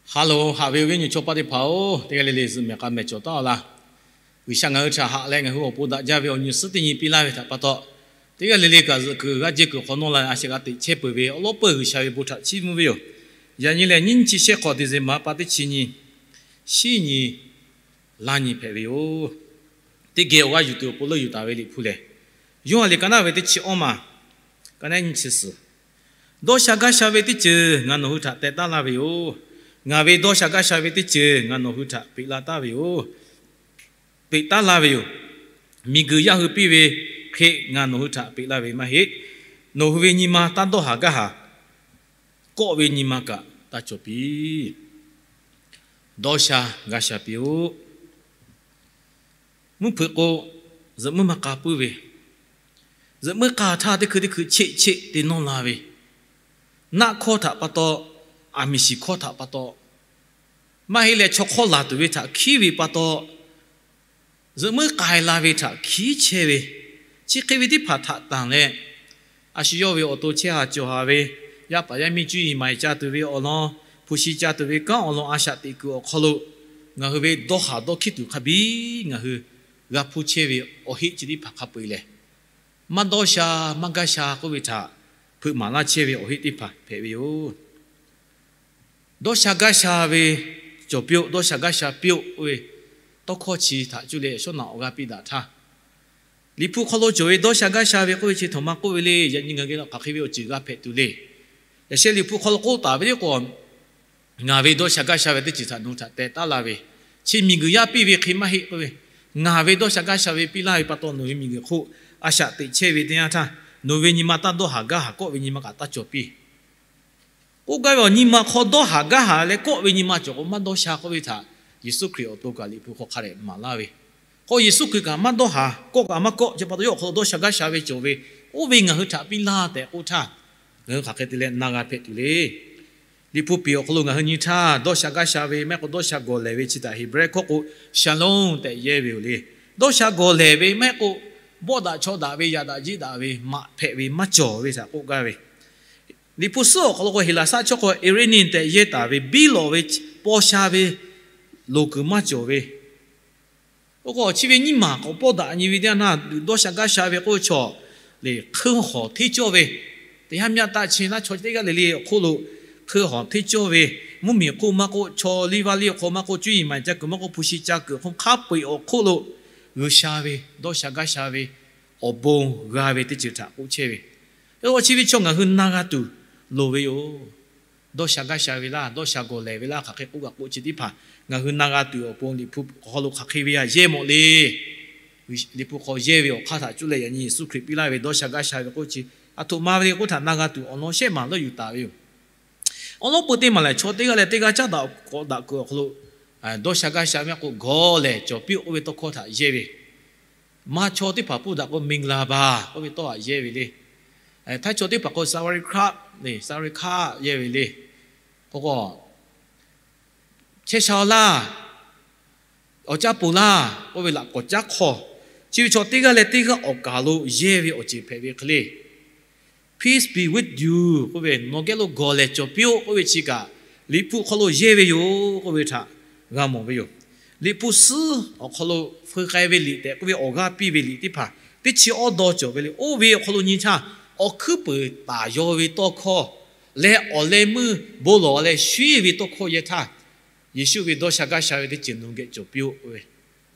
Ha loˬ, haꞈ ve awˬ viˉ awˬ nyi chaw paˆ teˇ hpaˍ-oˬ, teˇ g'aˇ le le zuhꞈ mehˬ k'a mehˬ cawˬ taˉ-a laˇ. G'uiˬsha ngaˬ hui htaꞈ haꞈ leh ngaˬ hui awˬ pon daꞈ jaˇ ve awˬ nyi suhˉ teˇ nyi piˇ laˇ ve htaꞈ pa taw, teˇ g'aˇ le le kaꞈ zuhꞈ kuiˬ g'aˇ jehˇ kuiˬ hk'awꞈ nawˇ la leh a shaꞈ g'a teꞈ chehˇ peuˬ ve awˬ lawˉ peuˇ G'uiˬsha ve bon htaꞈ chiˇ mvuh ve yoˬ. Yaꞈ nyi lehˬ, nyiˇ nyiˇ chi shehˆ hk'awꞈ December pa teˇ chi nyi, shiˉ nyi laˇ nyi hpehꞈ ve yoˬ. Teˇ geh awˬ g'aˇ yuˬ tuˬ awˬ pon leuˆ yuˬ taˍ ve Liꞈ hpu lehˬ, Yoˇhanˬ liꞈ ka naˆ ve teˇ chi awˇ maˬ, ka naˆ nyiˇ chi suhˍ, Dawˇ sha gaˇ sha ve teˇ ceuˬ ngaˬ nawˬ hui htaꞈ teh taˉ laˇ ve yoˬ. Ngaˬ ve dawˇ sha gaˇ sha ve teˇ ceuˬ ngaˬ nawˬ hui htaꞈ peꞈ la taˉ ve yoˬ. Peꞈ taˉ laˇ ve yoˬ. Miˬguiˬ yaˇ hui piˇ ve hk'e ngaˬ nawˬ hui htaꞈ peꞈ laˇ ve maˇ heˆ. Nawˬ hui ve nyi ma taˇ dawˇ haˍ gaˇ haˍ. Kawˆ ve nyi ma kaꞈ taˇ cawˬ piˇ. Dawˇ sha gaˇ sha piˇ-oˆ. Mvuhˇ hpeuꞈ k'o, zuhꞈ muiˉ maˇ k'a puiˉ ve, zuhꞈ muiˉ k'a htaˇ teˇ hkui teˇ hkui cheˆ cheˆ te nawˇ la ve, naˆ hkawˇ htaꞈ pa taw, aˬ miˍ shiˍ hkawˇ htaꞈ pa taw, maˇ heˆ leh chaw hk'awˇ laˬ tuˬ ve htaꞈ hkiˉ ve pa taw, zuhꞈ muiˉ k'ai la ve htaꞈ hkiˉ chehˇ ve, chi hk'e ve teˇ hpaˍ htaꞈ tanˬ leh, a shu yawˇ ve awˬ to chehˇ haˍ cawˬ haˍ ve, yaˇ paˍ yaˇ miˇ cuˇ yiˍ maiˍ ca tuˬ ve awˬ lawn, hpu shi ca tuˬ ve kanˉ awˬ lawn a shaꞈ teꞈ kuiˬ awˬ hk'aw lo, ngaˬ hui ve dawˇ haˍ dawˇ hkiˉ tuˬ hk'a biˇ ngaˬ hui g'a hpuˇ chehˇ ve awˬ heˆ chi teˇ hpaˍ hk'a peu-eˬ lehˬ, maˇ dawˇ sha maˇ gaˇ sha k'oˆ ve htaꞈ hpeuꞈ maˍ laˇ chehˇ ve awˬ heˆ teˇ hpaˍ hpehꞈ ve yoˬ. Dawˇ sha gaˇ sha ve cawˬ piˇ-oˆ, dawˇ sha gaˇ sha piˇ-oˆ k'oˆ ve tawˇ hkawˇ chi htaꞈ cuˇ leh shawˉ naꞈ awˬ g'aˇ piˇ daꞈ htaˇ, Liꞈ hpu hk'aw lo cawˬ ve dawˇ sha gaˇ sha ve k'oˆ ve chi htaꞈ maˇ k'oˆ ve le. Yaꞈ nyi ngaˬ hui hk'aˬ hk'e ve awˬ ceuˬ g'a hpehꞈ tuˬ le. Yaꞈ sheh Liꞈ hpu hk'aw lo k'oˆ taˍ ve le k'o, ngaˬ ve dawˇ sha gaˇ sha ve teˇ ceuˬ htaꞈ nawˬ hui htaꞈ teh taˉ laˇ ve, chi miˬguiˬ yaˇ piˇ ve hk'e maˇ heˆ k'oˆ ve, ngaˬ ve dawˇ sha gaˇ sha ve piˇ laˇ ve pa taw nawˬ hui miˬguiˬ hk'oˆ a shaꞈ teꞈ chehˇ ve teˇ yanˇ htaˇ, nawˬ ve nyi ma taˇ dawˇ haˍ gaˇ haˍ, kawˆ ve nyi ma kaꞈ taˇ cawˬ piˇ. K'oˆ gaˇ ve awˬ nyi ma hk'aw dawˇ haˍ gaˇ haˍ leh kawˆ ve nyi ma cawˬ k'o maˇ dawˇ sha k'oˆ ve htaꞈ Yeˍsuˆ Hkriꞈ awˬ to kaꞈ Liꞈ hpu hk'aw hk'a dehꞈ maˍ laˇ ve. K'o Yeˍsuˆ Hkriꞈ kaꞈ maˇ dawˇ haˍ, kawˆ kaꞈ maˇ kawˆ, chi pa taw yawˇ awˬ hk'aw lo dawˇ sha gaˇ sha ve cawˬ ve, oˇ ve ngaˬ hui htaꞈ piˇ laˇ tehꞈ k'oˆ htaˇ, ngaˬ hui hk'aˬ hk'e te leh na g'a hpehꞈ tuˬ le. Liꞈ hpu piˍ awˬ hk'aw lo ngaˬ hui nyi htaˇ, dawˇ sha gaˇ sha ve maˇ heˆ k'o dawˇ sha gawˬ lehˬ ve chi htaꞈ Heˍbrehˇ hkawˇ k'o shalom tehꞈ yehˇ ve yoˬ le. Dawˇ sha gawˬ lehˬ ve maˇ heˆ k'o, bawˆ daꞈ chaw daꞈ ve, yaꞈ daꞈ jiˆ daꞈ ve, maꞈ hpehꞈ ve maˇ cawˬ ve htaꞈ k'oˆ gaˇ ve. Liꞈ hpu suhˉ awˬ hk'aw lo k'o Heˍlaˍsaˆ chaw k'o eirene tehꞈ yehˇ taˍ ve, biˇ lawꞈ ve, paw sha ve, loˍ kuiˬ maˇ cawˬ ve, oˇ k'o chi ve nyiˇ maˬ k'awꞈ pawˇ daꞈ nyi ve teˇ yanˇ htaˇ, dawˇ sha gaˇ sha ve k'oˆ ve chaw lehˬ hkeu hawˬ hteˇ cawˇ ve, teˇ haˉ myaˇ taˆ chi laˇ chaw teˇ g'aˇ le le awˬ hk'oˆ lo hkeu hawˬ hteˇ cawˇ ve, mvuhˇmiˬ hk'oˆ maˇ k'oˆ, chaw liˇ vaˇ liˇ awˬ hk'aw maˇ k'oˆ, cuˇ yiˍ maiˍ ca kuiˬ maˇ k'oˆ, hpu shi ca kuiˬ hk'oˆ hk'a peu-eˬ awˬ hk'oˆ lo G'uiˬsha ve dawˇ sha gaˇ sha ve awˬ bon g'a ve teˇ ceuˬ htaꞈ k'oˆ chehˇ ve. Chi ve chaw ngaˬ hui na g'a tuˬ loˍ ve yoˬ. Dawˇ sha gaˇ sha ve laˇ, dawˇ sha gawˬ lehˬ ve laˇ, hk'aˬ hk'e k'oˆ kaꞈ k'oˆ chi teˇ hpaˍ ngaˬ hui na g'a tuˬ awˬ pon Liꞈ hpu hk'aw lo hk'aˬ hk'e ve yaˇ yehˇ mawˬ le. Liꞈ hpu hk'aw yehˇ ve awˬ hk'aˇ htaꞈ cuˇ leh yaꞈ nyi Yeˍsuˆ Hkriꞈ piˇ laˇ ve dawˇ sha gaˇ sha ve k'oˆ chi, aˬ htoꞈ ma ve le k'oˆ htaꞈ na g'a tuˬ awˬ lawn shehˆ maˬ leuˆ yuˬ taˍ ve yoˬ. Awˬ lawn peu teˇ maˬ lehˬ, chaw teˇ g'aˇ leh teˇ g'aˇ caˉ daꞈ k'awꞈ daꞈ kuiˬ awˬ hk'aw lo dawˇ sha gaˇ sha ve maˇ k'oˆ, gawˬ lehˬ cawˬ piˇ-oˆ k'oˆ ve tawˇ hkawˇ htaꞈ yehˇ ve. Maˇ chaw teˇ hpaˍ pfuhˇ daꞈ k'o မင်္ဂလာပါ k'oˆ ve tawˇ htaꞈ yehˇ ve le. Htaiˇ chaw teˇ hpaˍ k'o สวัสดีครับ le, สวัสดีครับ yehˇ ve le. K'o k'o, chehˇ sha-aˬ laˇ, awˬ caˇ peuˬ laˇ k'oˆ ve laꞈ k'awꞈ caˉ hk'aw, chi ve chaw teˇ g'aˇ leh teˇ g'aˇ awˬ kaˍ lo yehˇ ve awˬ ceuˬ hpehꞈ ve hk'e le. Peace be with you k'oˆ ve, nawˬ geh lo gawˬ lehˬ cawˬ piˇ-oˆ k'oˆ ve chi kaꞈ, Liꞈ hpu hk'aw lo yehˇ ve yoˬ k'oˆ ve htaꞈ g'a mawˬ ve yoˬ. Liꞈ hpu suhˉ awˬ hk'aw lo feu k'ai ve liꞈ tehꞈ k'oˆ ve awˬ g'aˇ piˇ ve liꞈ teˇ hpaˍ teˇ chi awˇ dawˇ cawˬ ve le. Oˇ ve awˬ hk'aw lo nyi htaˇ, awˬ hkuiˉ peunˍ taˍ yaw ve tawˇ hkawˇ leh awˬ leh meuˇ bon lawˬ leh shuiˉ ve tawˇ hkawˇ yehˇ htaˇ, Yeˍsuˆ ve dawˇ sha gaˇ sha ve teˇ ceuˬ nawˬ geh cawˬ piˇ-oˆ k'oˆ ve,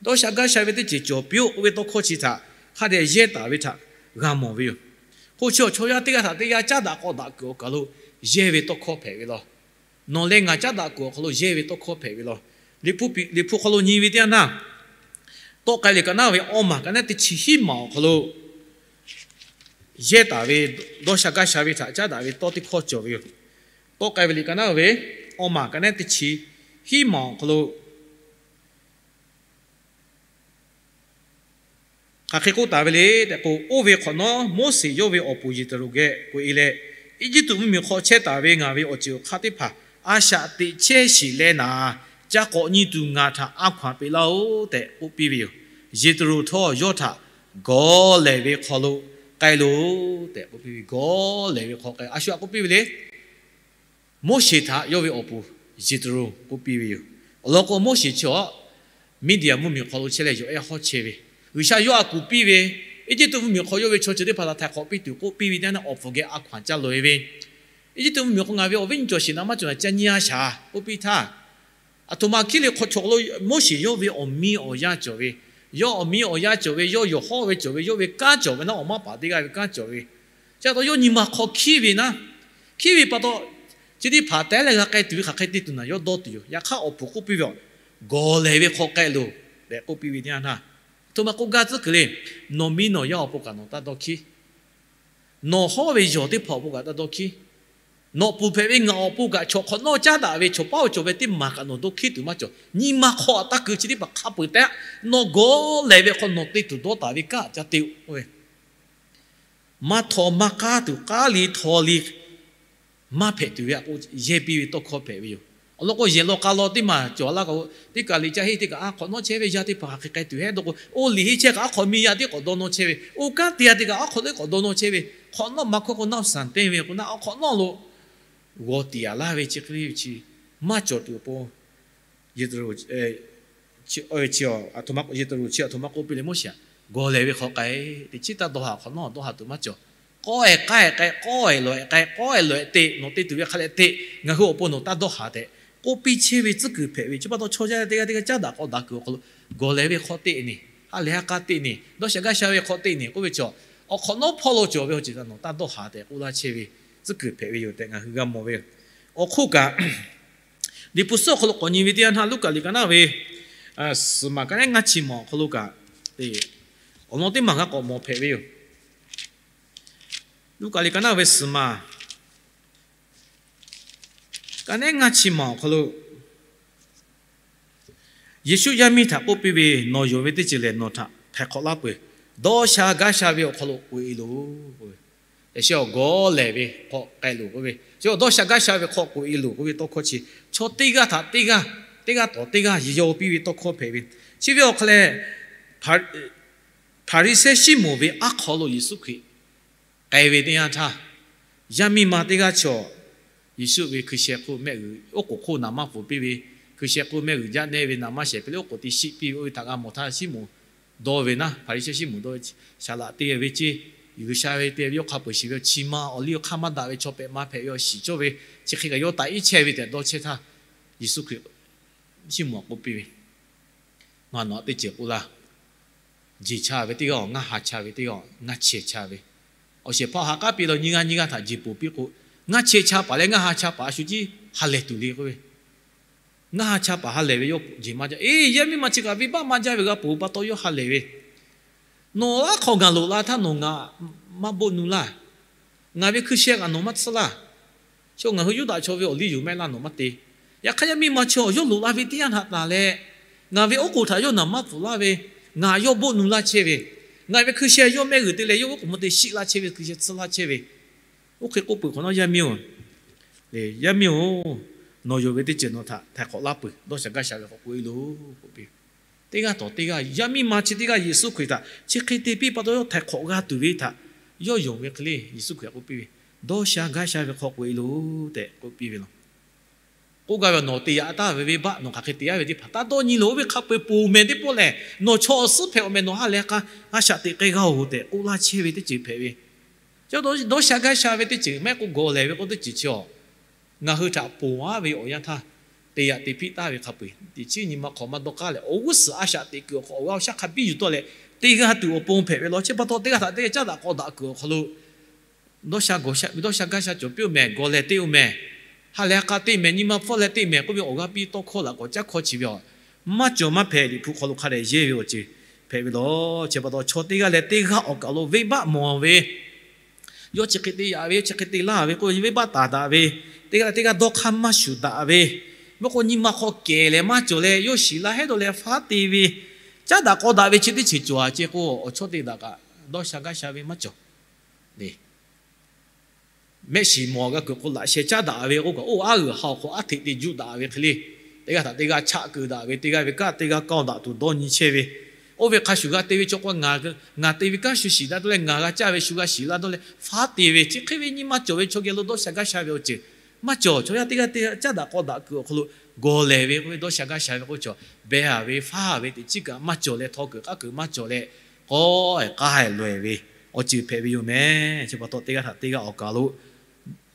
dawˇ sha gaˇ sha ve teˇ ceuˬ cawˬ piˇ-oˆ k'oˆ ve tawˇ hkawˇ chi htaꞈ hk'a dehꞈ yehˇ taˍ ve htaꞈ g'a mawˬ ve yoˬ. K'o chi awˬ chaw yaˇ teˇ g'aˇ htaꞈ teˇ g'aˇ caˉ daꞈ k'awꞈ daꞈ kuiˬ awˬ kaˬ lo yehˇ ve tawˇ hkawˇ hpehꞈ ve law. Nawˬ leh ngaˬ caˉ daꞈ kuiˬ awˬ hk'aw lo yehˇ ve tawˇ hkawˇ hpehꞈ ve law. Liꞈ hpu hk'aw lo nyi ve teˇ yanˇ htaˇ, Tawˆ k'ai ve kaꞈ naˉ ve awˇ maˬ kaꞈ naˉ teˇ chi hiˉ maˬ awˬ hk'aw lo yehˇ taˍ ve dawˇ sha gaˇ sha ve htaꞈ caˉ daꞈ ve tawˇ teˇ hkawˇ cawˬ ve yoˬ. Tawˆ k'ai ve liꞈ kaꞈ naˉ ve awˇ maˬ kaꞈ naˉ teˇ chi hiˉ maˬ awˬ hk'aw lo hk'aˬ hk'e k'oˆ taˍ ve le tehꞈ k'o, oˇ ve hk'awꞈ nawˉ Moˉseˍ yawˇ ve awˬ puˍ Yeˍteˍroˍ geh k'oꞈ-e leh, Eˇjiˇtuꞈ mvuhˇmiˬ hk'aw chehˇ taˍ ve ngaˬ ve awˬ ceuˬ awˬ hk'aˇ teˇ hpaˍ a shaꞈ teꞈ chehˇ shiˍ leh naˍ, ca k'awꞈ nyi tuˬ ngaˬ htaꞈ a hkaw-anˬ peꞈ laˇ-oˆ tehꞈ k'oˆ piˇ ve yoˬ. Yeˍteˍroˍ htawˇ yawˇ htaꞈ gawˬ lehˬ ve hk'aw lo k'ai loˬ tehꞈ k'oˆ piˇ ve, gawˬ lehˬ ve hk'aw k'ai. A shu htaꞈ k'oˆ piˇ ve le. Moˉseˍ htaꞈ yawˇ ve awˬ puˍ Yeˍteˍroˍ k'oˆ piˇ ve yoˬ. Awˬ lawn k'o, Moˉseˍ chi awˬ Miˇdiˍaˍ mvuhˇmiˬ hk'aw lo chehˇ leh yawˬ ehˉ hawˉ chehˇ ve, G'uiˬsha yawˇ htaꞈ kuˬ piˇ ve, Eˇjiˇtuꞈ mvuhˇmiˬ hk'aw yawˇ ve chaw chi teˇ hpaˍ htaꞈ htaiˍ hk'awꞈ piˇ tuˬ k'oˆ piˇ ve teˇ yanˇ, awˬ hpfuhˇ geh a hkaw anˬ caˇ loꞈ e ve, Eˇjiˇtuꞈ mvuhˇmiˬ hk'aw ngaˬ ve awˬ viˉ nyi cawˬ sheˍ naꞈ maˇ cawˬ naˍ ca nyi a shaˍ k'oˆ piˇ htaˇ, aˬ htoꞈ ma hkiˉ le hk'aw chaw lo Moˉseˍ yawˇ ve awˬ miˇ awˬ yaˇ cawˬ ve, yawˇ awˬ miˇ awˬ yaˇ cawˬ ve, yawˇ yawˬ hawˉ ve cawˬ ve, yawˇ ve kanˉ cawˬ ve naˉ, awˬ maˇ paˍ teˇ g'aˇ ve kanˉ cawˬ ve, chi pa taw yawˇ nyi ma hk'aw hkiˉ ve naˉ, hkiˉ ve pa taw, chi teˇ hpaˍ teh leh g'a k'ai tuˬ ve hk'aˬ hk'e te tuˬ naˍ yawˇ dawˇ tuˬ yoˬ. Yaꞈ hk'aˇ, awˬ hpfuhˇ k'oˆ piˇ ve, Gawˬ lehˬ ve hk'aw k'ai loˬ tehꞈ k'oˆ piˇ ve teˇ yanˇ htaˇ, aˬ htoꞈ ma k'oˆ gaˇ tcuhˉ kuiˬ le. Nawˬ miˇ nawˬ yaˇ awˬ pon kaꞈ nawˬ taˇ dawˇ hkiˉ. Nawˬ hawˉ ve yawˬ teˇ hpaˍ awˬ pon kaꞈ taˇ dawˇ hkiˉ. Nawˬ pfuhˍ hpehꞈ ve ngaˬ awˬ pon kaꞈ chaw hk'awꞈ nawˉ caˉ daꞈ ve chaw paˉ awˬ cawˬ ve teˇ maˬ kaꞈ nawˬ dawˇ hkiˉ tuˬ maˇ cawˬ. Nyi ma hk'aw taˇ keu chi teˇ hpaˍ hk'a peu-eˬ tehꞈ, nawˬ gawˬ lehˬ ve hk'aw nawˬ te tuˬ dawˇ taˍ ve kanˉ ca te-o k'oˆ ve, maˇ htaw maˇ k'aˉ tuˬ k'aˉ li htaw li maˇ hpehꞈ tuˬ ve aꞈ k'o, yehˇ piˇ ve tawˇ hkawˇ hpehꞈ ve yoˬ. Awˬ lawn k'o, yehˬ law k'a law teˇ maˬ cawˬ laˇ k'o, teˇ kaˬ liꞈ ca henˇ teˇ kaꞈ aˉ hk'awꞈ nawˉ chehˇ ve yaˇ teˇ hpaˍ hk'aˬ hk'e k'ai tuˬ heˆ dawˇ k'o, oˇ liꞈ henˇ chehˇ kaꞈ aˉ hk'awꞈ miˇ yaˇ tiˉ k'awꞈ dawˇ nawˇ chehˇ ve, oˇ kanˉ te yaˇ teˇ kaꞈ aˉ hk'awꞈ tiˉ k'awꞈ dawˇ nawˇ chehˇ ve, hk'awꞈ nawˉ maˇ hkawˇ k'o naˆ saˍ teˇ ve k'o naˆ awˬ hk'awꞈ nawˉ lo g'aw tiꞈ yaꞈ laˇ ve chi hk'e le ve chi maˇ cawˬ tuˬ awˬ pon, Yeˍteˍroˍ chi, Yeˍteˍroˍ chi aˬ htoꞈ ma k'oˆ piˇ le, Moˉseˍ aꞈ, Gawˬ lehˬ ve hk'aw k'ai, teꞈ chiˉ taˇ dawˇ haˍ, hk'awꞈ nawˉ dawˇ haˍ tuˬ maˇ cawˬ. K'awehˬ k'ai k'ai, k'awehˬ lawehˬ k'ai, k'awehˬ lawehˬ te, nawˬ te tuˬ ve hk'a leh te, ngaˬ hui awˬ pon nawˬ taˇ dawˇ haˍ tehꞈ k'oˆ piˇ chehˇ ve tcuhˉ kuiˬ hpehꞈ ve. Chi pa taw chaw yaˇ teˇ g'aˇ teˇ g'aˇ caˉ daꞈ k'aw daꞈ kuiˬ awˬ hk'aw lo, gawˬ lehˬ ve hk'aw teꞈ neˍ, ha lehˬ ha k'a teꞈ neˍ, dawˇ sha gaˇ sha ve hk'aw teꞈ neˍ k'oˆ ve chaw, awˬ hk'awꞈ nawˉ hpawˇ lo cawˬ ve awˬ ceuˬ htaꞈ nawˬ taˇ dawˇ haˍ tehꞈ k'oˆ laˇ chehˇ ve tcuhˉ kuiˬ hpehꞈ ve yoˬ tehꞈ ngaˬ hui g'a mawˬ ve yoˬ. Awˬ hk'oˆ kaꞈ, Liꞈ hpu suhˉ awˬ hk'aw lo k'awꞈ nyi ve teˇ yanˇ htaˇ, Luˉkaꞈ liꞈ ka naˉ ve suhˍ maˬ ka neˉ ngaˇ chi maˬ awˬ hk'aw lo kaꞈ, awˬ lawn teˇ maˬ g'a k'awꞈ mawˬ hpehꞈ ve yoˬ. Luˉkaꞈ liꞈ ka naˉ ve suhˍ maˬ ka neˉ ngaˇ chi maˬ awˬ hk'aw lo Yeˍsuˆ yaˇ miˇ htaꞈ k'oˆ piˇ ve, Nawˬ yonˍ ve teˇ ceuˬ lehˬ nawˬ htaꞈ htaiˍ hk'awꞈ laˇ peuˬ. Dawˇ sha gaˇ sha ve awˬ hk'aw lo k'oꞈ e loˬ. Yaꞈ sheh awˬ gawˬ lehˬ ve hk'aw k'ai loˬ k'oˆ ve, chi awˬ dawˇ sha gaˇ sha ve hk'aw k'oꞈ e loˬ k'oˆ ve tawˇ hkawˇ chi, chaw teˇ g'aˇ htaꞈ teˇ g'aˇ, teˇ g'aˇ tawˍ teˇ g'aˇ yaw piˇ ve tawˇ hkawˇ hpehꞈ ve. Chi ve awˬ hk'aw lehˬ, Hpaˍriˍsehˇ Siˉmonˍ ve aˉ hk'aw lo Yeˍsuˆ Hkriꞈ k'ai ve teˇ yanˇ htaˇ, yaˇ miˇ ma teˇ g'aˇ chaw Yeˍsuˆ ve hkui sheh hk'oˆ mehˆ g'uiˬ oˉ k'oˍ hk'oˆ naˍ maˇ pfuhˍ piˇ ve, hkui sheh hk'oˆ mehˆ g'uiˬ jaˆ neˇ ve naˍ maˇ shehˍ hpehꞈ leh oˉ k'oˍ te shiˆ piˇ ve oˇ ve htaꞈ g'a mawˬ htaˇ, Siˉmonˍ dawˇ ve naˉ, Hpaˍriˍsehˇ Siˉmonˍ dawˇ ve, Saˍ laꞈ te ve ceˇ, G'uiˬsha ve te ve yawˇ hk'a peu-eˬ shiˍ ve, chi ma awˬ liˇ awˬ hk'aˇ maˇ daꞈ ve chaw pehꞈ ma hpehꞈ ve awˬ shiˍ cawˇ ve, chi hk'e kaꞈ yawˇ taꞈ iˉ chehˇ ve tehꞈ dawˇ chehˇ htaˇ, Yeˍsuˆ Hkriꞈ Siˉmonˍ k'oˆ piˇ ve, Ngaˬ nawˬ htaꞈ teˇ ceuˬ k'oˆ laˇ. Jeˬ cha ve teˇ g'aˇ-oˬ, ngaˇ ha cha ve teˇ g'aˇ-oˬ, ngaˇ chehˇ cha ve. Awˬ shehˍ hpaˇ ha k'aˉ piˇ la nyi g'aˇ nyi g'aˇ htaꞈ jeˬ poˬ piˇ k'o, ngaˇ chehˇ cha paˍ leh ngaˇ ha cha paˍ a shu jiˇ ha lehˬ tuˬ le k'oˆ ve. Ngaˇ ha cha paˍ ha lehˬ ve yawˇ jeˬ maˇ jaˇ. Eˬ, yaˇ miˇ ma chi kaꞈ venˇbaˆ maˇ jaˇ ve g'a peuˬ pa taw yawˇ ha lehˬ ve. Nawˬ aˉ hk'aw ngaˬ loꞈ la htaˇ nawˬ ngaˬ maˇ boˆ nu laˇ. Ngaˬ ve hkui sheh kaꞈ nawˬ maˇ tsuhˇ laˇ. Chaw ngaˬ hui Yuˇdaꞈ chaw ve awˬ liˇ yuˬ mehˆ laˇ nawˬ maˇ te. Yaꞈ hk'aˇ yaˇ miˇ ma chaw yawˇ loꞈ la ve teˇ yanˇ htaꞈ taˍ leh, ngaˬ ve oˉ k'oˍ htaꞈ yawˇ naˍ maˇ pfuhˍ laˇ ve, ngaˬ yawˇ boˆ nu laˇ chehˇ ve, ngaˬ ve hkui sheh yawˇ mehˆ g'uiˬ te leh yawˇ oˉ k'oˍ mvuh te shiˆ laˇ chehˇ ve, hkui sheh tsuhˇ laˇ chehˇ ve. Oˇ hk'e k'oˆ peuˬ hk'awꞈ nawˉ, Yaˇ miˇ-oˬ, yaˇ miˇ-oˬ, nawˬ yonˍ ve teˇ ceuˬ nawˬ htaꞈ htaiˍ hk'awꞈ laˇ peuˬ. Dawˇ sha gaˇ sha ve hk'aw k'oꞈ e loˬ k'oˆ piˇ. Teˇ g'aˇ tawˍ teˇ g'aˇ, yaˇ miˇ ma chi teˇ g'aˇ Yeˍsuˆ Hkriꞈ htaꞈ chi hk'e te piˇ pa taw yawˇ htaiˍ hk'awꞈ g'a tuˬ ve htaꞈ yawˇ yonˍ ve hk'e le, Yeˍsuˆ Hkriꞈ k'oˆ piˇ ve, Dawˇ sha gaˇ sha ve hk'aw k'oꞈ e loˬ tehꞈ k'oˆ piˇ ve law. K'oˆ gaˇ ve, Nawˬ te yaꞈ taˍ ve venˇbaˆ nawˬ hk'aˬ hk'e te yaˇ ve teˇ hpaˍ taˇ dawˇ nyi loˬ. Oˇ ve hk'a peu-eˬ poˬ mehˍ teˇ pawˆ lehˬ, nawˬ chaw awˬ suhˉ hpehꞈ-oˬ mehˍ, nawˬ ha lehˬ k'a ha shaꞈ teꞈ k'ai g'a-oˬ tehꞈ k'oˆ laˇ chehˇ ve teˇ ceuˬ hpehꞈ ve. Dawˇ sha gaˇ sha ve teˇ ceuˬ maˇ heˆ k'o, gawˬ lehˬ ve k'oˆ teˇ ceuˬ chi-a, ngaˬ hui htaꞈ ponˬ aˉ ve awˬ yanˇ htaˇ, te yaꞈ te hpiˆ taˍ ve hk'a peu-eˬ teꞈ chiˉ nyi ma hk'awꞈ maˇ dawˇ k'aˉ leh, awˬ g'uˇ suhˍ a shaꞈ teꞈ kuiˬ awˬ hk'aw awˬ g'aˇ awˬ shaˉ hk'a biˇ yuˬ tawˆ leh, teˇ g'aˇ tuˬ awˬ pon hpehꞈ ve law. Chi pa taw teˇ g'aˇ htaꞈ teˇ g'aˇ caˉ daꞈ k'aw daꞈ kuiˬ awˬ hk'aw lo dawˇ sha gaˇ sha cawˬ piˇ-oˬ mehˍ, gawˬ lehˬ te-oˬ mehˍ, ha lehˬ ha k'a te mehˍ, nyi ma hpfuhˇ leh te mehˍ k'oˆ ve awˬ g'aˇ piˇ tawˇ hkawˇ laꞈ k'awꞈ caˉ hkawˇ chi ve a, maˇ cawˬ maˇ hpehꞈ. Liꞈ hpu hk'aw lo hk'a dehꞈ yehˇ ve awˬ ceuˬ hpehꞈ ve law. Chi pa taw chaw teˇ g'aˇ leh teˇ g'aˇ awˬ kaˬ lo venˇbaˆ mawˬ ve, yawˇ chi hk'e te yaꞈ ve, yawˇ chi hk'e te laˇ ve k'oˆ ve venˇbaˆ taˍ daꞈ ve, teˇ g'aˇ leh teˇ g'aˇ dawˇ hk'aˇ maˇ shuˍ daꞈ ve, mvuhˇ k'o nyi ma hk'aw kehˬ leh maˇ cawˬ leh yawˇ shiˍ laˇ hehˉ dawˇ leh faˉ te ve, caˉ daꞈ k'aw daꞈ ve chi teˇ ceuˬ cawˬ-a ceh k'o, awˬ chawˇ te daꞈ kaꞈ dawˇ sha gaˇ sha ve maˇ cawˬ. Mehˆ shiˍ mawˬ g'a kuiˬ k'o, laꞈ sheh caˉ daꞈ ve k'oˆ kaꞈ, oˇ aˉ g'uiˬ ha awˬ hk'aw aˉ hteꞈ te juˆ daꞈ ve hk'e le, teˇ g'aˇ htaꞈ teˇ g'aˇ chaꞈ keu daꞈ ve, teˇ g'aˇ ve kaˇ teˇ g'aˇ kaˇ daꞈ tuˬ dawˇ nyi chehˇ ve, oˇ ve hk'a shuˍ g'a te ve chaw k'o, ngaˬ te ve kanˉ shu shiˍ laˇ dawˇ leh, ngaˬ g'a caˇ ve shu g'a shiˍ laˇ dawˇ leh faˉ te ve, chi hk'e ve nyi ma cawˬ ve chaw geh lo dawˇ sha gaˇ sha ve awˬ ceuˬ maˇ cawˬ. Chaw yaˇ teˇ g'aˇ teˇ g'aˇ caˉ daꞈ k'aw daꞈ kuiˬ awˬ hk'aw lo gawˬ lehˬ ve k'oˆ ve dawˇ sha gaˇ sha ve k'oˆ ve chaw, beh haˍ ve, faˉ haˍ ve teꞈ chiˉ kaꞈ maˇ cawˬ leh, htaw kuiˬ k'aˉ kuiˬ maˇ cawˬ leh, k'awˇ-ehˍ k'aˇ-ehˍ lawˬ-ehˍ ve awˬ ceuˬ hpehꞈ ve yoˬ mehˍ. Chi pa taw teˇ g'aˇ htaꞈ teˇ g'aˇ awˬ kaˬ lo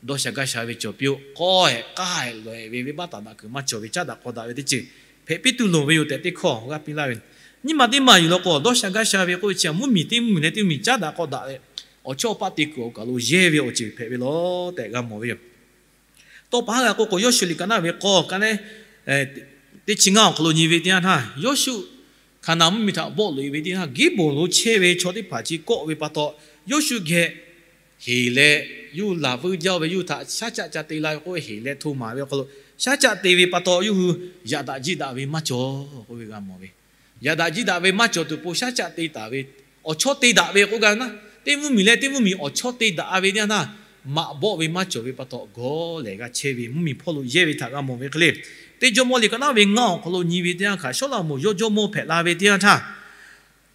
dawˇ sha gaˇ sha ve cawˬ piˇ-oˆ. K'awˇ-ehˍ k'aˇ-ehˍ lawˬ-ehˍ ve, venˇbaˆ taˍ daꞈ kuiˬ maˇ cawˬ ve, caˉ daꞈ k'aw daꞈ ve teˇ ceuˬ hpehꞈ piˇ tuˬ loˍ ve yoˬ tehꞈ teˇ hkawˇ g'aˇ piˇ laˇ ve. Nyiˇ maˬ teˇ maˬ yuˬ law k'o, dawˇ sha gaˇ sha ve k'oˆ ve chi htaꞈ mvuhˇmiˬ teˇ mvuhˇmiˬ leh teˇ mvuhˇmiˬ caˉ daꞈ k'aw daꞈ leh, awˬ chawˇ awˬ paˆ te kuiˬ awˬ kaˬ lo yehˇ ve awˬ ceuˬ hpehꞈ ve law tehꞈ g'a mawˬ ve yoˬ. Tawˇ pa haˉ g'a k'oˆ k'o, Yawˇshuˆ liꞈ ka naˉ ve k'awˇ ka neˉ teˇ chi ngaˇ awˬ hk'aw lo nyi ve teˇ yanˇ htaˇ, Yawˇshuˆ Hkaˍnanˍ mvuhˇmiˬ htaꞈ bawˆ loꞈ-e ve teˇ yanˇ, Giˉbonˍ lo chehˇ ve chaw teˇ hpaˍ chi kawˆ ve pa taw, Yawˇshuˆ geh heˍ leh, yawˇ hui laˬ vuiˇ jaˇ ve, yawˇ hui htaꞈ shaˉ caˆ ca te la ve k'oˆ ve heˍ leh hto maˍ ve awˬ hk'aw lo, shaˉ caˆ te ve pa taw yawˇ hui yaꞈ daꞈ jiˇ daꞈ ve maˇ cawˬ k'oˆ ve g'a mawˬ ve. Yaꞈ daꞈ jiˇ daꞈ ve maˇ cawˬ tuˬ po shaˉ caˆ te taˍ ve, awˬ chawˇ te daꞈ ve k'oˆ gaˇ ve naˉ, teˇ mvuhˇmiˬ leh teˇ mvuhˇmiˬ awˬ chawˇ te daꞈ ve teˇ yanˇ htaˇ, maꞈ bawˆ ve maˇ cawˬ ve pa taw gawˬ lehˬ g'a chehˇ ve mvuhˇmiˬ hpawˇ lo yehˇ ve htaꞈ g'a mawˬ ve hk'e le. Teˇ Jawˇmawˇ liꞈ ka naˉ ve ngaˇ awˬ hk'aw lo nyi ve teˇ yanˇ htaˇ, Sawˉlaꞈmonˍ yawˇ jawˇmawˇ hpehꞈ la ve teˇ yanˇ htaˇ,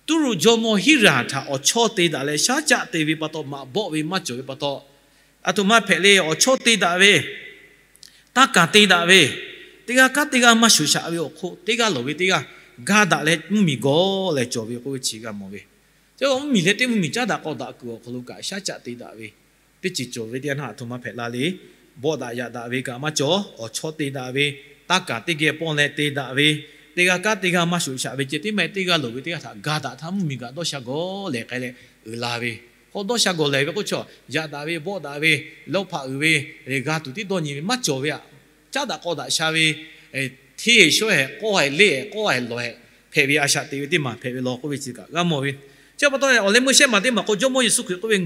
Tuˇruꞈ jawˇmawˇ Hiˉraˍ htaꞈ awˬ chawˇ te daꞈ leh shaˉ caˆ te ve pa taw, maꞈ bawˆ ve maˇ cawˬ ve pa taw, aˬ htoꞈ ma hpehꞈ le. Awˬ chawˇ te daꞈ ve, tanˇ kaˬ te daꞈ ve, teˇ g'aˇ kanˉ teˇ g'aˇ maˇ shuˍ shaꞈ ve awˬ hk'oˆ, teˇ g'aˇ loˍ ve teˇ g'aˇ ga daꞈ leh mvuhˇmiˬ gawˬ lehˬ cawˬ ve k'oˆ ve chi g'a mawˬ ve. Chi mvuhˇmiˬ leh teˇ mvuhˇmiˬ caˉ daꞈ k'aw daꞈ kuiˬ awˬ hk'aw lo kaꞈ shaˉ caˆ te daꞈ ve teˇ ceuˬ cawˬ ve teˇ yanˇ htaˇ, aˬ htoꞈ ma hpehꞈ la le. Bawˆ daꞈ yaꞈ daꞈ ve kaꞈ maˇ cawˬ. Awˬ chawˇ te daꞈ ve, tanˇ kaˬ teˇ geh pawˇ leh te daꞈ ve, teˇ g'aˇ kanˉ teˇ g'aˇ maˇ shuˍ shaꞈ ve ceh tiˉ maˇ heˆ, teˇ g'aˇ loˍ ve teˇ g'aˇ htaꞈ ga daꞈ htaˇ mvuhˇmiˬ kaꞈ dawˇ sha gawˬ lehˬ k'ai leh uiˍ la ve. K'o dawˇ sha gawˬ lehˬ ve k'oˆ chaw, yaꞈ daꞈ ve, bawˆ daꞈ ve, lawˇ hpaꞈ uiˍ ve, g'a tuˬ tiˉ dawˇ nyi ve maˇ cawˬ ve aꞈ, caˉ daꞈ k'aw daꞈ sha ve, hteˇ shawˉ-ehˍ k'awˇ-ehˍ leˇ-ehˍ k'awˇ-ehˍ lawˬ-ehˍ hpehꞈ ve a shaꞈ teꞈ ve teˇ maˬ hpehꞈ ve law k'oˆ ve chi kaꞈ g'a mawˬ ve. Chi pa taw awˬ leh meuˇ shehˆ maˬ teˇ maˬ k'o Jawˇmawˇ Yeˍsuˆ Hkriꞈ k'oˆ ve,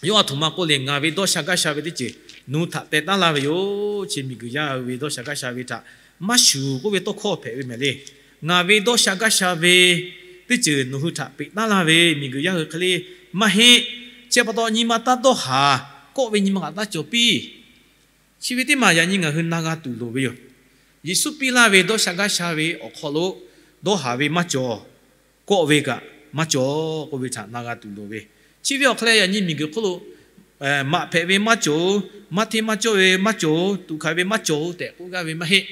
yawˇ aˬ htoꞈ ma k'oˆ le, Ngaˬ ve dawˇ sha gaˇ sha ve teˇ ceuˬ nawˬ hui htaꞈ teh taˉ laˇ ve yoˬ. Chi miˬguiˬ yaˇ hui ve dawˇ sha gaˇ sha ve htaꞈ maˇ shuˍ k'oˆ ve tawˇ hkawˇ hpehꞈ ve mehˍ le. Ngaˬ ve dawˇ sha gaˇ sha ve teˇ ceuˬ nawˬ hui htaꞈ peꞈ taˉ laˇ ve, miˬguiˬ yaˇ hui hk'e le maˇ heˆ. Chi pa taw nyi ma taˇ dawˇ haˍ. Kawˆ ve nyi ma kaꞈ taˇ cawˬ piˇ. Chi ve teˇ maˬ yaꞈ nyi ngaˬ hui na g'a tuˬ loˍ ve yoˬ. Yeˍsuˆ piˇ laˇ ve dawˇ sha gaˇ sha ve awˬ hk'aw lo dawˇ haˍ ve maˇ cawˬ, kawˆ ve kaꞈ maˇ cawˬ k'oˆ ve htaꞈ na g'a tuˬ loˍ ve. Chi ve awˬ hk'aw leh yaꞈ nyi miˬguiˬ hk'oˆ lo maꞈ hpehꞈ ve maˇ cawˬ-oˬ, maˇ hteˇ maˇ cawˇ ve maˇ cawˬ-oˬ, tuꞈ hkanˍ ve maˇ cawˬ-oˬ tehꞈ k'oˆ gaˇ ve maˇ heˆ.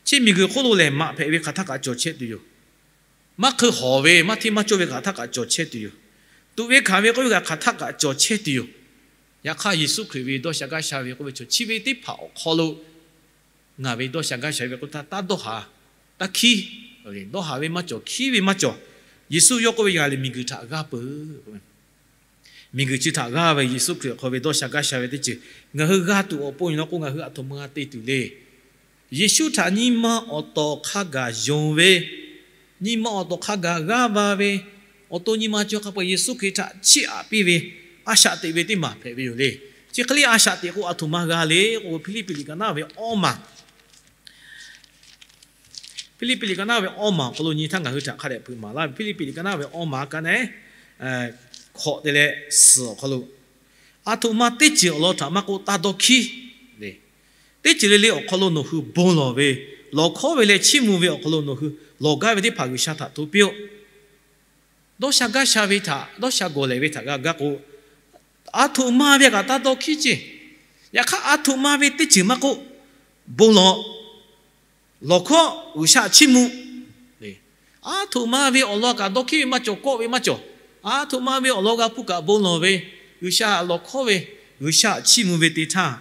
Chi miˬguiˬ hk'oˆ lo lehˬ maꞈ hpehꞈ ve hk'aˬ htaˇ kaꞈ cawˬ chehˇ tuˬ yoˬ. Maˇ hk'eun hawˍ ve, maˇ hteˇ maˇ cawˇ ve hk'aˬ htaˇ kaꞈ cawˬ chehˇ tuˬ yoˬ. Tuꞈ ve hkanˍ ve k'oˆ ve kaꞈ hk'aˬ htaˇ kaꞈ cawˬ chehˇ tuˬ yoˬ. Yaꞈ hk'aˇ Yeˍsuˆ Hkriꞈ ve dawˇ sha gaˇ sha ve k'oˆ ve chaw chi ve teˇ hpaˍ awˬ hk'aw lo ngaˬ ve dawˇ sha gaˇ sha ve k'oˆ htaˇ taˇ dawˇ haˍ, taˇ hkiˉ. Dawˇ haˍ ve maˇ cawˬ, hkiˉ ve maˇ cawˬ. Yeˍsuˆ yawˇ k'oˆ ve, Ngaˬ lehˬ miˬguiˬ htaꞈ g'aˇ peuˬ. Miˬguiˬ chi htaꞈ g'aˇ ve Yeˍsuˆ Hkriꞈ awˬ hk'aw ve dawˇ sha gaˇ sha ve teˇ ceuˬ ngaˬ hui g'a tuˬ awˬ pon yoˬ law k'o, ngaˬ hui aˬ htoꞈ ma g'a te tuˬ le. Yeˍsuˆ htaꞈ nyi ma awˬ tawˍ hk'a gaˬ yonˍ ve, nyi ma awˬ tawˍ hk'a gaˬ g'aˇ va ve, awˬ to nyi ma cawˬ hk'a peu-eˬ Yeˍsuˆ Hkriꞈ htaꞈ chiˇ aꞈ piˇ ve a shaꞈ teꞈ ve teˇ maˬ hpehꞈ ve yoˬ le. Chi hk'e le a shaꞈ teꞈ k'o aˬ htoꞈ ma g'a le k'o, Hpiˇliˇpiˆ liꞈ ka naˉ ve awˇ maˬ Hpiˇliˇpiˆ liꞈ ka naˉ ve awˇ maˬ awˬ hk'aw lo nyi htaˇ ngaˬ hui htaꞈ hk'a dehꞈ hpeuꞈ maˍ laˇ ve. Hpiˇliˇpiˆ liꞈ ka naˉ ve awˇ maˬ ka neˉ hkawꞈ te leh suhˍ awˬ hk'aw lo, aˬ htoꞈ ma teˇ ceuˬ awˬ lawn htaꞈ maˇ k'oˆ taˇ dawˇ hkiˉ le. Teˇ ceuˬ le le awˬ hk'aw lo nawˬ hui bon lawˬ ve, lawˬ hkawˉ ve leh chiˇ mvuh ve awˬ hk'aw lo nawˬ hui lawˬ gaˇ ve teˇ hpaˍ G'uiˬsha htaꞈ hto piˇ-oˆ. Dawˇ sha gaˇ sha ve htaꞈ, dawˇ sha gawˬ lehˬ ve htaꞈ g'a gaˇ k'o, aˬ htoꞈ ma ve kaꞈ taˇ dawˇ hkiˉ ceˇ. Yaꞈ hk'aˇ aˬ htoꞈ ma ve teˇ ceuˬ maˇ k'oˆ, bon lawˬ, lawˬ hkawˉ, G'uiˬsha chiˇ mvuh. Aˬ htoꞈ ma ve awˬ lawn kaꞈ dawˇ hkiˉ ve maˇ cawˬ, kawˆ ve maˇ cawˬ. Aˬ htoꞈ ma ve awˬ lawn g'a hpuˇ kaꞈ bon lawˬ ve, G'uiˬsha lawˬ hkawˉ ve, G'uiˬsha chiˇ mvuh ve te htaˇ,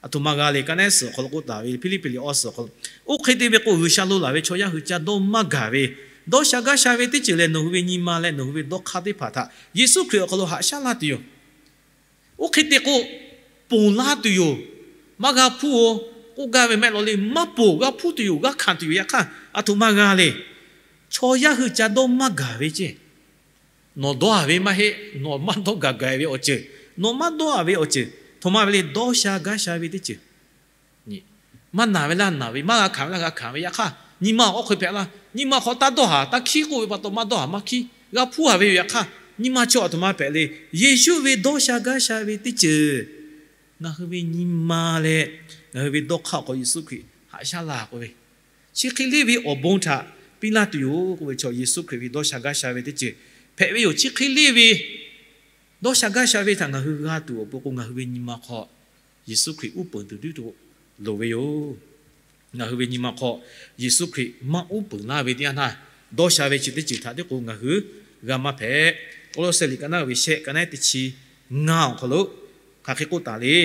aˬ htoꞈ ma g'a le ka neˉ suhˍ awˬ hk'aw lo k'oˆ taˍ ve, Hpiˇliˇpiˆ liꞈ awˇ suhˍ awˬ hk'aw lo. Oˇ hk'e te ve k'o, G'uiˬsha lo laˬ ve chaw yaˇ hui ca dawˇ maˇ gaˬ ve, dawˇ sha gaˇ sha ve teˇ ceuˬ lehˬ, nawˬ hui ve nyi ma leh nawˬ hui ve dawˇ hk'aˇ teˇ hpaˍ htaꞈ Yeˍsuˆ Hkriꞈ awˬ hk'aw lo haꞈ shaˉ laˇ tuˬ yoˬ. Oˇ hk'e te k'o, ponˬ laˇ tuˬ yoˬ. Maˇ g'a hpuˇ-oˬ k'oˆ gaˇ ve mehˆ law le, maˇ ponˬ, g'a hpuˇ tuˬ yoˬ, g'a hkanˍ tuˬ yoˬ. Yaꞈ hk'aˇ aˬ htoꞈ ma g'a le. Chaw yaˇ hui ca dawˇ maˇ gaˬ ve ceˇ. Nawˬ dawˇ-a ve maˇ heˆ, nawˬ maˇ dawˇ gaˬ gaˬ ve awˬ ceuˬ, nawˬ maˇ dawˇ-a ve awˬ ceuˬ, htoꞈ ma ve le, dawˇ sha gaˇ sha ve teˇ ceuˬ. Maˇ naˬ ve laˇ naˬ ve, maˇ g'a hkanˍ ve laˇ g'a hkanˍ ve. Yaꞈ hk'aˇ nyi ma awˬ hk'aw hk'e hpehꞈ laˇ. Nyi ma hk'aw taˇ dawˇ haˍ, taˇ hkiˉ k'oˆ ve pa taw maˇ dawˇ haˍ maˇ hkiˉ, g'a hpuˇ-a ve yoˬ. Yaꞈ hk'aˇ nyi ma chaw aˬ htoꞈ ma hpehꞈ le. Yeˍsuˆ ve dawˇ sha gaˇ sha ve teˇ ceuˬ ngaˬ hui ve nyi ma leh ngaˬ hui ve dawˇ hk'aˇ awˬ hk'aw Yeˍsuˆ Hkriꞈ haꞈ shaˉ laˇ k'oˆ ve, chi hk'e le ve awˬ bon htaꞈ piˇ laˇ tuˬ yoˬ k'oˆ ve chaw, Yeˍsuˆ Hkriꞈ ve dawˇ sha gaˇ sha ve teˇ ceuˬ hpehꞈ ve yoˬ. Chi hk'e le ve dawˇ sha gaˇ sha ve htaꞈ ngaˬ hui g'a tuˬ awˬ pon k'o, ngaˬ hui ve nyi ma hk'aw Yeˍsuˆ Hkriꞈ uˉ peunˍ tuˬ tiˉ loˍ ve yoˬ. Ngaˬ hui ve nyi ma hk'aw Yeˍsuˆ Hkriꞈ maˇ uˉ peunˍ laˇ ve teˇ yanˇ htaˇ, dawˇ sha ve chi teˇ ceuˬ htaꞈ tiˉ k'o ngaˬ hui g'a maˇ hpehꞈ. Kawˇlawˇsehˇ liꞈ ka naˉ ve shehˆ, ka naˉ teˇ chi ngaˇ awˬ hk'aw lo hk'aˬ hk'e k'oˆ taˍ le.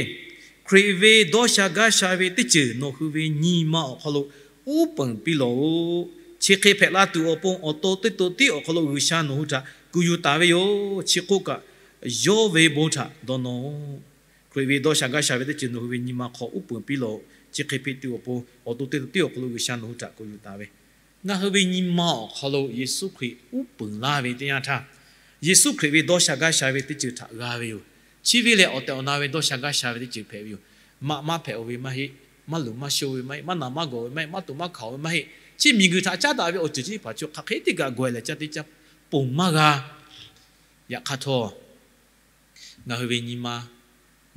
Hkriꞈ ve dawˇ sha gaˇ sha ve teˇ ceuˬ nawˬ hui ve nyi ma awˬ hk'aw lo uˉ peunˍ piˇ lawˬ-oꞈ. Chi hk'e hpehꞈ la tuˬ awˬ pon awˬ to teˇ to tiˉ awˬ hk'aw lo G'uiˬsha nawˬ hui htaꞈ kuˬ yuˬ taˍ ve yoˬ. Chi hk'oˆ kaꞈ, yawˇ ve bon htaꞈ dawˇ nawˇ-oꞈ. Hkriꞈ ve dawˇ sha gaˇ sha ve teˇ ceuˬ nawˬ hui ve nyi ma hk'aw uˉ peunˍ piˇ lawˬ-oꞈ. Chi hk'e hpehꞈ tuˬ awˬ pon awˬ to teˇ to tiˉ awˬ hk'aw lo G'uiˬsha nawˬ hui htaꞈ kuˬ yuˬ taˍ ve, ngaˬ hui ve nyi ma awˬ hk'aw lo Yeˍsuˆ Hkriꞈ uˉ peunˍ laˇ ve teˇ yanˇ htaˇ, Yeˍsuˆ Hkriꞈ ve dawˇ sha gaˇ sha ve teˇ ceuˬ htaꞈ g'a ve yoˬ. Chi ve lehˬ, awˬ tehˬ awˬ na ve dawˇ sha gaˇ sha ve teˇ ceuˬ hpehꞈ ve yoˬ. Maꞈ maˇ hpehꞈ-oˬ ve maˇ heˆ. Maˇ luˬ maˇ sho ve maˇ heˆ. Maˇ naˬ maˇ gawˬ ve maˇ heˆ. Maˇ toꞈ maˇ hkanˍ-oˬ ve maˇ heˆ. Chi miˬguiˬ htaꞈ caˉ daꞈ ve awˬ ceuˬ chi teˇ hpaˍ chaw hk'aˬ hk'e teˇ kaꞈ gawˬ leh caˇ teˇ caˇ ponˬ maˇ g'a. Yaꞈ hk'aˇ htawˇ, ngaˬ hui ve nyi ma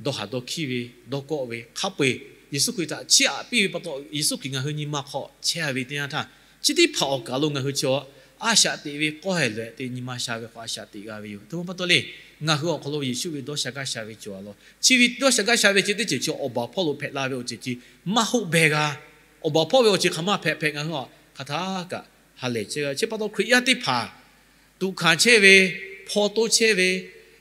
dawˇ haˍ dawˇ hkiˉ ve, dawˇ kawˆ ve hk'a peu-eˬ Yeˍsuˆ Hkriꞈ htaꞈ chiˇ aꞈ piˇ ve pa taw, Yeˍsuˆ Hkriꞈ ngaˬ hui nyi ma hk'aw chehˇ ve teˇ yanˇ htaˇ, chi teˇ hpaˍ awˬ kaˬ lo ngaˬ hui chi a shaꞈ teꞈ ve k'awehˬ leh te nyi ma sha ve hk'aw a shaꞈ teꞈ g'a ve yoˬ. Hk'e te pa taw le, ngaˬ hui awˬ hk'aw lo Yeˍsuˆ ve dawˇ sha gaˇ sha ve cawˬ a law. Chi ve dawˇ sha gaˇ sha ve chi teˇ ceuˬ chi awˬ baˬ hpawˇ lo hpehꞈ la ve awˬ ceuˬ chi maˇ hoˆ beh g'a. Awˬ baˬ hpawˇ ve awˬ ceuˬ hk'aˬ ma hpehꞈ hpehꞈ ngaˬ hui a hk'aˬ htaˇ kaꞈ ha lehˬ chehˇ g'a. Chi pa taw Hkriꞈ yaˇ teˇ hpaˍ tuꞈ hkanˍ chehˇ ve, hpawˇ toˇ chehˇ ve,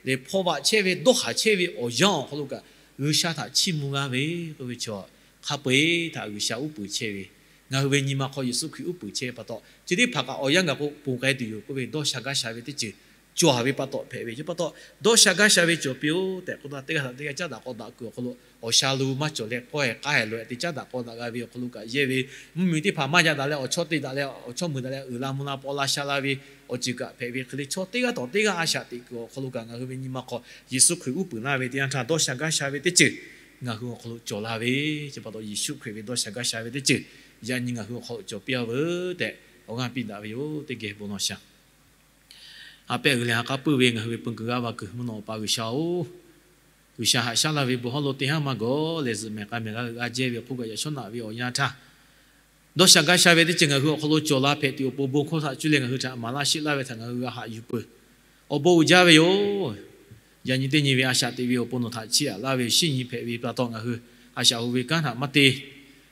lehˬ hpawˇ vaꞈ chehˇ ve, dawˇ haˍ chehˇ ve awˬ yanˇ awˬ hk'aw lo kaꞈ G'uiˬsha htaꞈ chiˇ mvuh g'a ve k'oˆ ve chi, hk'a peu-eˬ htaꞈ G'uiˬsha uˉ peunˍ chehˇ ve, ngaˬ hui ve nyi ma hk'aw Yeˍsuˆ Hkriꞈ uˉ peunˍ chehˇ ve pa taw, chi teˇ hpaˍ kaꞈ awˬ yanˇ gaˬ k'o ponˬ k'ai tuˬ yoˬ k'oˆ ve dawˇ sha gaˇ sha ve teˇ ceuˬ cawˬ ve pa taw hpehꞈ ve. Chi pa taw, dawˇ sha gaˇ sha ve cawˬ piˇ-oˆ tehꞈ k'oˆ taˇ, teˇ g'aˇ htaꞈ teˇ g'aˇ caˉ daꞈ k'aw daꞈ kuiˬ awˬ hk'aw lo awˬ sha lo maˇ cawˬ leh k'awehˬ k'aˉ hehˍ lo te caˉ daꞈ k'aw daꞈ g'a ve awˬ hk'aw lo kaꞈ yehˇ ve, mvuhˇmiˬ teˇ hpaˍ maˇ yaꞈ daꞈ leh awˬ chawˇ te daꞈ leh awˬ chawˇ meuꞈ daꞈ leh uiˍ la mvuh la paw la sha la ve awˬ ceuˬ kaꞈ hpehꞈ ve hk'e le, chaw teˇ g'aˇ tawˬ teˇ g'aˇ a shaꞈ teꞈ kuiˬ awˬ hk'aw lo kaꞈ ngaˬ hui ve nyi ma hk'aw Yeˍsuˆ Hkriꞈ uˉ peunˍ laˇ ve teˇ yanˇ htaˇ dawˇ sha gaˇ sha ve teˇ ceuˬ ngaˬ hui awˬ hk'aw lo cawˬ la ve. Chi pa taw Yeˍsuˆ Hkriꞈ ve dawˇ sha gaˇ sha ve teˇ ceuˬ yaꞈ nyi ngaˬ hui awˬ hk'aw lo cawˬ piˇ a veuˬ tehꞈ awˬ g'aˇ piˇ daꞈ ve yoˬ. Teˇ geh bon lawˬ shaˍ. Ha pehˆ uiˍ leh ha k'aˉ puiˇ ve ngaˬ hui ve peu kuiˬ g'aˇ va kuiˬ mvuhˇ naw awˬ pa G'uiˬsha-oˬ, G'uiˬsha haꞈ shaˉ laˇ ve bon hawˉ lo teˇ haˉ maˇ gawˬ leh zuhꞈ mehˍ k'ai mehˍ g'a g'a jehˇ ve hk'oˆ kaꞈ yaꞈ shawˉ naꞈ ve awˬ yanˇ htaˇ, dawˇ sha gaˇ sha ve teˇ ceuˬ ngaˬ hui awˬ hk'aw lo cawˬ la hpehꞈ tuˬ awˬ pon bon hkawˇ htaꞈ cuˇ leh ngaˬ hui htaꞈ maˍ laˇ sheˆ laˇ ve htaꞈ ngaˬ hui g'a haꞈ yuˬ peuˬ. Awˬ bon uiˍ jaˇ ve yoˬ. Yaꞈ nyi teˇ nyi ve a shaꞈ teꞈ ve awˬ pon nawˬ htaꞈ chiˇ aꞈ laˇ ve shinˉ nyi hpehꞈ ve pa taw ngaˬ hui a shaꞈ hu ve kanˉ htaꞈ maˇ te.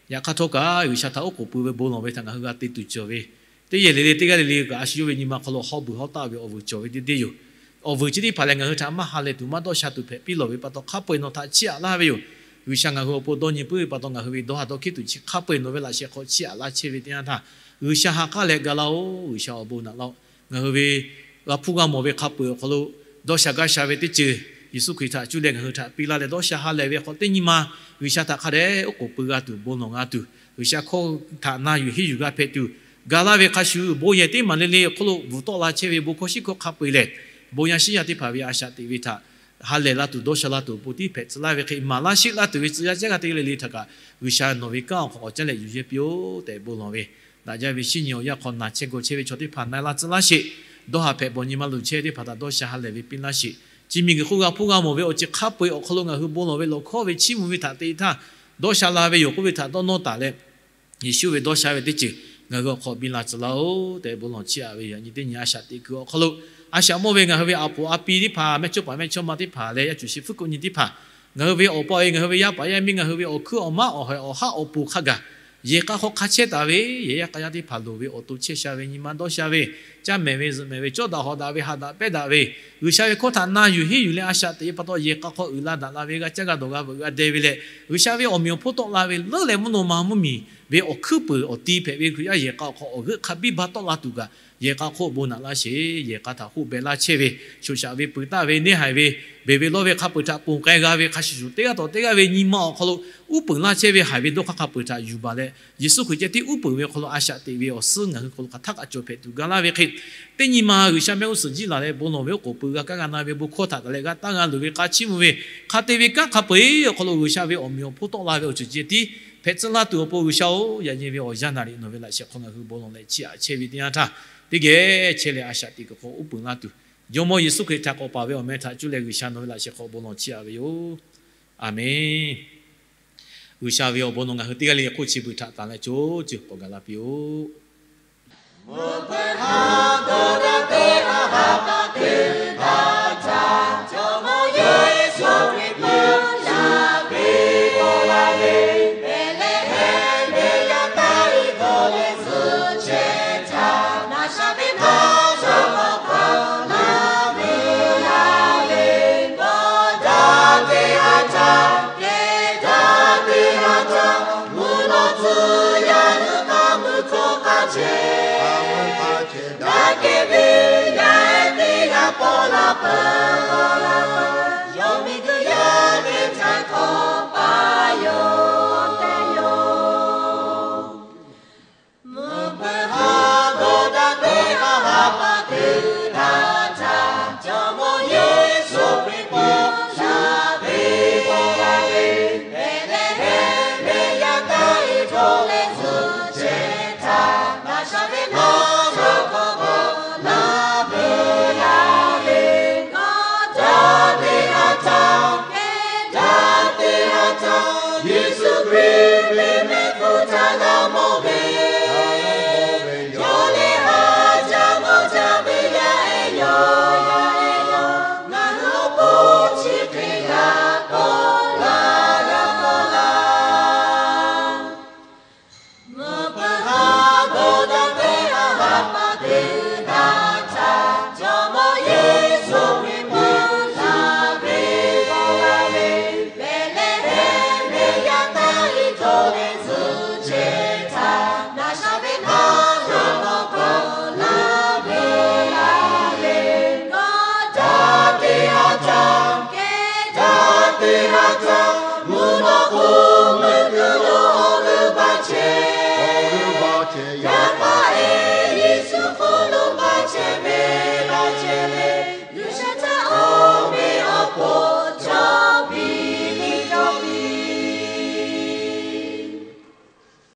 Yaꞈ hk'aˇ htawˇ kaꞈ G'uiˬsha htaꞈ oˉ k'oˍ pui ve bon lawˬ ve htaꞈ ngaˬ hui g'a te tuˬ cawˬ ve, teˇ yehˬ le le teˇ g'aˇ le le kaꞈ a shu yawˇ ve nyi ma hk'aw lo hawˉ beuˬ hawˉ taˆ ve awˬ vuiˬ cawˬ ve teˇ deˇ yoˬ. Awˬ vuiˬ chi teˇ hpaˍ lehˬ ngaˬ hui htaꞈ maˇ ha lehˬ tuˬ maˇ dawˇ sha tuˬ hpehꞈ piˇ lawˬ ve pa taw hk'a peu-eˬ nawˬ htaꞈ chiˇ aꞈ laˇ ve yoˬ. G'uiˬsha ngaˬ hui awˬ pon dawˇ nyi puiˉ ve pa taw ngaˬ hui ve dawˇ haˍ dawˇ hkiˉ tuˬ chi hk'a peu-eˬ nawˬ ve laꞈ sheh hk'aw chiˇ aꞈ laˇ chehˇ ve teˇ yanˇ htaˇ, G'uiˬsha ha k'aˉ leh ga laˇ-oˬ. G'uiˬsha awˬ bon naꞈ laˇ-oˆ. Ngaˬ hui ve g'a hpuˇ g'a mawˬ ve hk'a peu-eˬ awˬ hk'aw lo dawˇ sha gaˇ sha ve teˇ ceuˬ Yeˍsuˆ Hkriꞈ htaꞈ cuˇ leh ngaˬ hui htaꞈ piˇ laˇ leh dawˇ sha ha lehˬ ve hk'aw teˇ nyi ma G'uiˬsha htaꞈ hk'a dehꞈ oˉ k'oˍ pui g'a tuˬ bon lawˬ g'a tuˬ, G'uiˬsha hkawˇ htaꞈ na yuˬ henˇ yuˬ g'a hpehꞈ tuˬ, ga laˇ ve hk'a shuˍ bon yehˬ teˇ maˬ le le awˬ hk'aw lo bvuhˬ tawˆ la chehˇ ve bon hkawˇ shiˉ hkawˇ hk'a peu-eˬ lehˬ, bon yaˇ shiˉ yaˇ teˇ hpaˍ ve a shaꞈ teꞈ ve htaꞈ ha lehˬ la tuˬ dawˇ sha la tuˬ awˬ pon tiˉ hpehꞈ tcuh laˇ ve hk'e maˍ laˇ sheˆ laˇ tuˬ ve tcuh yaˇ caˉ g'a teˇ g'aˇ le le htaꞈ kaꞈ G'uiˬsha nawˬ ve kanˉ awˬ hk'aw k'awꞈ caˉ leh yuˬ yehˇ piˇ-oˆ tehꞈ bon lawˬ ve, daꞈ jaˇ ve shinˉ nyi awˬ yanˇ hk'aw naˬ chehˇ gawˬ chehˇ ve chaw teˇ hpaˍ na laˇ tcuh laˇ sheˍ. Dawˇ haˍ hpehꞈ bawˬ nyi ma luˬ chehˇ teˇ hpaˍ htaꞈ dawˇ sha ha lehˬ ve piˇ laˇ sheˍ. Chi miˬguiˬ hk'oˆ g'a hpuˇ g'a mawˬ ve awˬ ceuˬ hk'a peu-eˬ awˬ hk'aw lo ngaˬ hui bon lawˬ ve lawˬ hkawˇ ve chiˇ mvuh ve htaꞈ te htaˇ, dawˇ sha la ve yoˬ k'oˆ ve htaꞈ dawˇ nawˇ taˍ leh, Yeˍsuˆ ve dawˇ sha ve teˇ ceuˬ ngaˬ hui awˬ hk'aw biˇ la tcuh laˇ-oˆ tehꞈ bon lawˬ chiˇ aꞈ ve yoˬ. Yaꞈ nyi teˇ nyi a shaꞈ teꞈ kuiˬ awˬ hk'aw lo a shaꞈ mawˇ ve ngaˬ hui ve a poˍ a pi teˇ hpaˍ, mehˇchawˇ paˍ mehˇchawˇma teˇ hpaˍ leh yaˇ cuˬ shi hpfuhˇ k'oˆ nyi teˇ hpaˍ, ngaˬ hui ve awˬ pa e, ngaˬ hui ve yaˇ paˍ yaˇ miˇ, ngaˬ hui ve awˬ hkuiˉ awˬ maˉ awˬ haiˬ awˬ haˉ awˬ pon hk'a gaˬ yehˬ k'a hk'aw hk'a chehˇ taˍ ve, yehˬ yaˇ k'a yaˇ teˇ hpaˍ loˍ ve awˬ to chehˇ sha ve nyi ma dawˇ sha ve, caˇ mehˍ ve zuhꞈ mehˍ ve, cawˇ daꞈ hawꞈ daꞈ ve, haꞈ daꞈ pehˇ daꞈ ve, G'uiˬsha ve hkawˇ htaꞈ na yuˬ henˇ yuˬ leh a shaꞈ teꞈ ve pa taw yehˬ k'a hk'aw uiˍ la daꞈ la ve, g'a caˇ g'a dawˬ g'a veuꞈ g'a deh ve leh, G'uiˬsha ve awˬ meꞈ awˬ hponˇ tawˆ la ve leuˉ leh mvuhˇ naw ma mvuhˇmiˬ ve awˬ hkuiˉ peuˬ awˬ ti hpehꞈ ve Hkriꞈ yaˇ yehˬ k'a awˬ hk'aw awˬ g'euˆ hk'a biˇ baˇ tawˆ la tuˬ kaꞈ, yehˬ k'a hk'oˆ bon naꞈ laˇ sheˍ. Yehˬ k'a htaꞈ hoˆ beh laˇ chehˇ ve, shoꞈ shaꞈ ve, peuˬ taˆ ve, neˇ haiˬ ve, beˬ ve lawˇ ve hk'a peu-eˬ htaꞈ ponˬ k'ai g'a ve hk'a shuˍ shuˍ, teˇ g'aˇ tawˬ teˇ g'aˇ ve nyi ma awˬ hk'aw lo uˉ peunˍ laˇ chehˇ ve haiˬ ve dawˇ hk'aˇ hk'a peu-eˬ htaꞈ yuˬ baˬ leh, Yeˍsuˆ Hkriꞈ ceh tiˉ uˉ peunˍ ve awˬ hk'aw lo a shaꞈ teꞈ ve awˬ suhˉ ngaˬ hui hk'aw lo hk'aˬ htaˇ kaꞈ cawˬ hpehꞈ tuˬ ga laˇ ve hk'e, teˇ nyi ma G'uiˬsha mehˆ g'uˇ suhˍ jiˇ laˬ leh bon lawˬ ve oˉ k'oˍ pui g'a kaˇ g'a na ve bon hkawˇ htaꞈ taˍ leh g'a taˇ g'a luˬ ve k'a chiˇ mvuh ve, hk'a te ve kanˉ hk'a peu-eˬ awˬ hk'aw lo G'uiˬsha ve awˬ meꞈ awˬ hponˇ tawˆ la ve awˬ ceuˬ ceh tiˉ hpehꞈ tcuh laˇ tuˬ awˬ pon G'uiˬsha-oˬ, yaꞈ nyi ve awˬ yanˇ naˍ riˍ nawˬ ve laꞈ sheh hk'aw ngaˬ hui bon lawˬ leh chiˇ aꞈ chehˇ ve teˇ yanˇ htaˇ, teˇ geh chehˇ leh a shaꞈ teꞈ kuiˬ hk'aw uˉ peunˍ laˇ tuˬ, Jawˇmawˇ Yeˍsuˆ Hkriꞈ htaꞈ k'awꞈ paˍ ve awˬ meh htaꞈ cuˇ leh G'uiˬsha nawˬ ve laꞈ sheh hk'aw bon lawˬ chiˇ aꞈ ve yoˬ. Aˬmenˍ. G'uiˬsha ve awˬ bon nawˬ ngaˬ hui teˇ g'aˇ le le hk'oˆ chi beuꞈ htaꞈ tanˬ leh co ceuˬ k'awꞈ gaˬ la piˇ-oˆ. Daꞈ kehˬ ve yaˇ ehˉ teˇ g'aˇ paw la peuˬ. Yawˇ miˬguiˬ yaˇ ve htaꞈ hk'awꞈ paˍ yoˬ tehꞈ yoˬ. Mvuhˇ peuˬ ha dawˇ daꞈ ve ha ha pa teˇ htaˇ htaˇ, Jawˇmawˇ Yeˍsuˆ Hkriꞈ paw la ve, paw la ve, Behˍlehˍhehnˍ ve yaˇ taˇ iˉ hto leh zuhˆ chehˇ htaˇ, Naˍzaˍrehˆ nawˬ hk'aw k'awꞈ la ve, la ve, kawˆ daꞈ teˇ ha htaˇ, kehˉ daꞈ teˇ ha htaˇ, Yeˍsuˆ Hkriꞈ ve mehˆ hpfuhˇ htaꞈ g'a mawˬ ve, yawˇ lehˬ haꞈ jaˇ mawˬ jaˇ ve yaˇ ehˉ yoˬ, yaˇ ehˉ yoˬ. Ngaˬ hui awˬ pon chi hk'e g'a paw la, g'a paw la. Mvuhˇ peuˬ ha dawˇ daꞈ ve ha ha pa teˇ htaˇ htaˇ, Jawˇmawˇ Yeˍsuˆ Hkriꞈ paw la ve, paw la ve, Behˍlehˍhehnˍ ve yaˇ taˇ iˉ hto leh zuhˆ chehˇ htaˇ, Naˍzaˍrehˆ nawˬ hk'aw k'awꞈ la ve, la ve, kawˆ daꞈ teˇ ha htaˇ, kehˉ daꞈ teˇ ha htaˇ,